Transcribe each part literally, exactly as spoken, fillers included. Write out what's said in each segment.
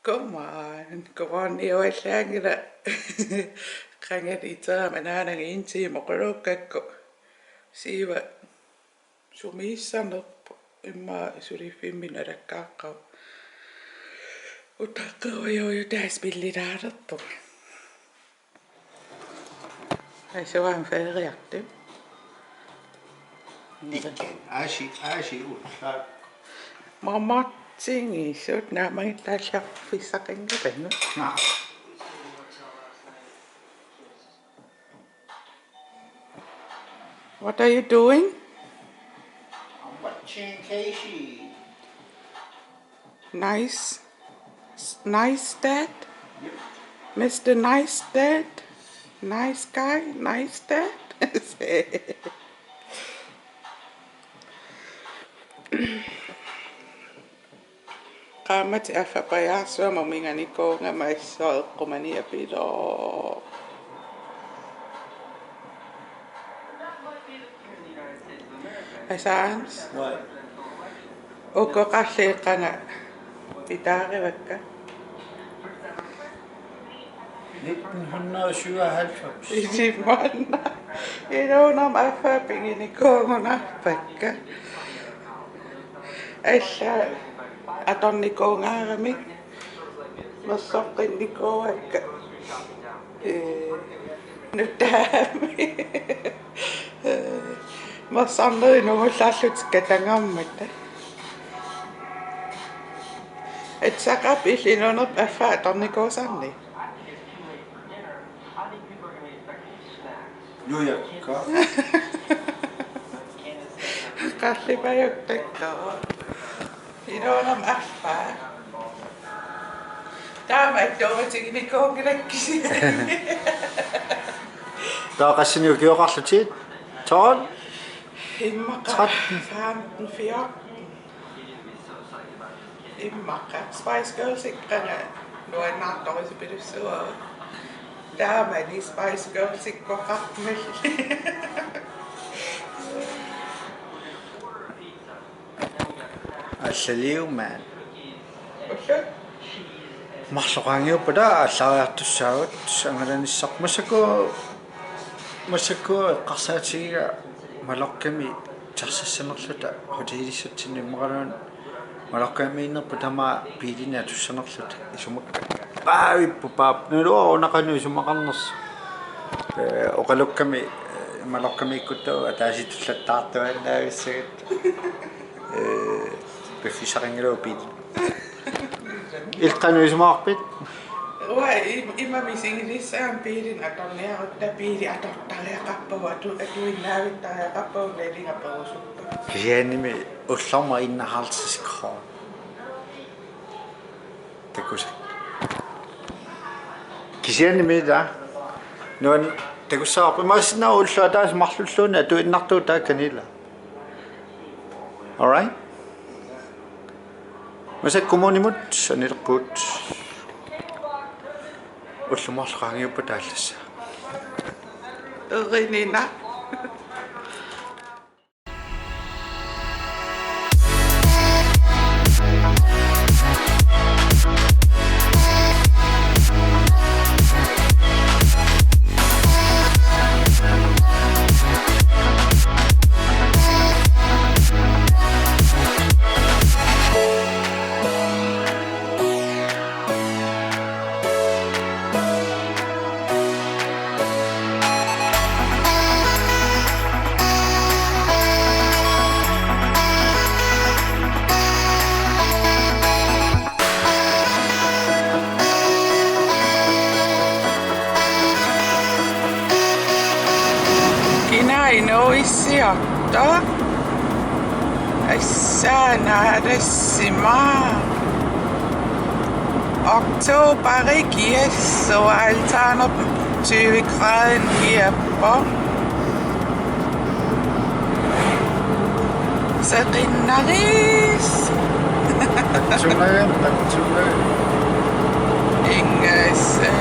Godmorgen. Godmorgen, Eva Langer. Qangat iterama anaanaga inti moqulukkakku. Siiva sumiissanerpoq immaqa suliffimmi nalakkaaqqavoq. Utaqqerujuuju taas pillilaalerpoq. Asuan feriartu. Ikke, asi, asi, ulla. Mamartingisut naamagitaalliarfissaqanngilanga. Naa. What are you doing? I'm watching Casey. Nice. Nice dad. Yep. Mister Nice Dad. Nice guy. Nice dad. Qaammatit affapajaarsuarmut minganikuugama assut eqqumani apilooq. Asans. What? Uku qalliit qanga pitaarivakka? Nitten hundrede og syvoghalvfems. Ilimana. Iluunam affa pinginikuugunarpakka. Alla atornikuugaaramik mersoqqinnikuuakka. Ee, nutaami. Ee, mersarnerit nungullarlutik katangammata. Itsaqap illit inuunerpit affaa atornikuusarnik. Nujakka. Qallipajuttakka. Iluunam affaa. Taama attuumatiginikuunngilakka. Taava qassinik ukioqarlutit? Tolv? Immaqa tretten. Femten, fjorten. Immaqa Spice Girlsikkut qanga nuannaartorisipilussuugut. Taamani Spice Girlsikkoqarmalli. Allaliumaat. Ullut. Marluk qaangiuppata aallariartussaagut angalanissaq. Massakkut, massakkut eqqarsaatigiga Mallorcami taxassanerluta hotelissatsinnut immaqaluunniit Mallorcamiinnerput tamaat biilinik atussanerluta isumakka. Paavippoq paap. Naluara una qanoq isumaqarnersoq. Ee, oqalukkami, ee, Mallorcamiikkutta ataasiit tullattaartuaannaavissagut. Ee, piffissaqanngilagut biili. Illit qanoq isumaqarpit? Uanga im-, ima misigilissagama biilinik atorniarutta, biili atortariaqarpagut, atu-, atuinnaavittariaqarpagut nalinga perusuppoq. Kisiannimi ullormut enoghalvtreds kroner. Takusaq. Kisiannimi taava. Nuann-, takussavarput. Imaassinnaavoq ulloq ataaseq marlulluunniit atuinnartugut taakaniila. All right. Massakkut kommunimut sanilerpugut. Ullut marluk qaangiuppata aallassaaq. Erinina. Kina inuuissiortoq? Assaana alasima. Oktober kiassua, altaanut tyve grader kiappoq. Seqinnaris. Atsumaga, atsumaga. Ingassaq.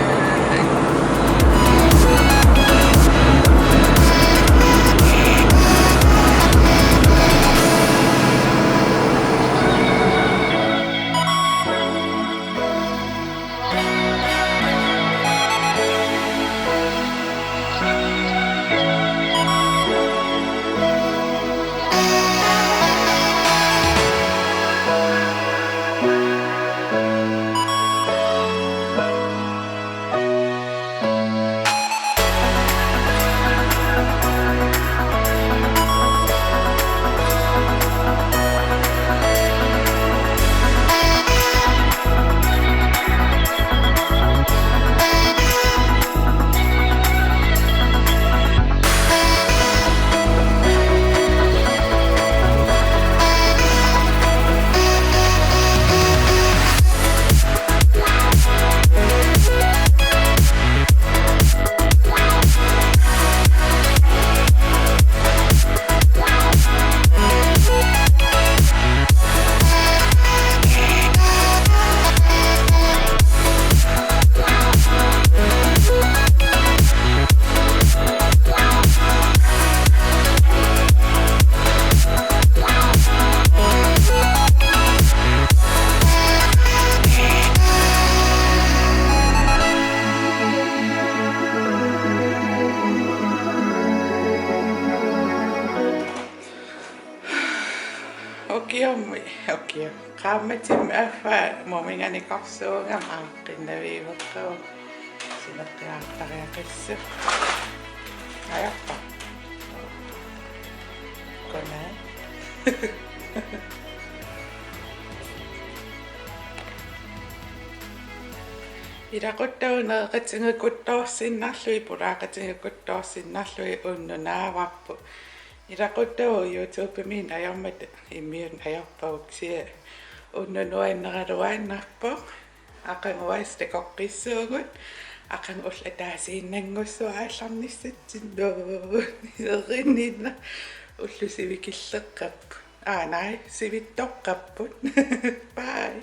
Qaammatimmi affaa muminngaanniit korsuugama aaqqinnaviivoq. Sineqqiartariaqissaaq. Ajorpa. Godnat. Ilaquttagut nereqatigiikuttoorsinnarlugit, pulaaqatigiikuttoorsinnarlugit unnuk naavarput. Ilaquttagut YouTubemi ajormat immiunneq ajorpagut, kisianni unnuk nuanneraluaannarpoq. Aqagu aasiit takoqqissuugut. Aqagu ulloq ataasiinnanngussuaq aallarnissatsinnut. Erinninna ullut sivikilleqqapput. Aa, naai, sivittoqqapput. Bye.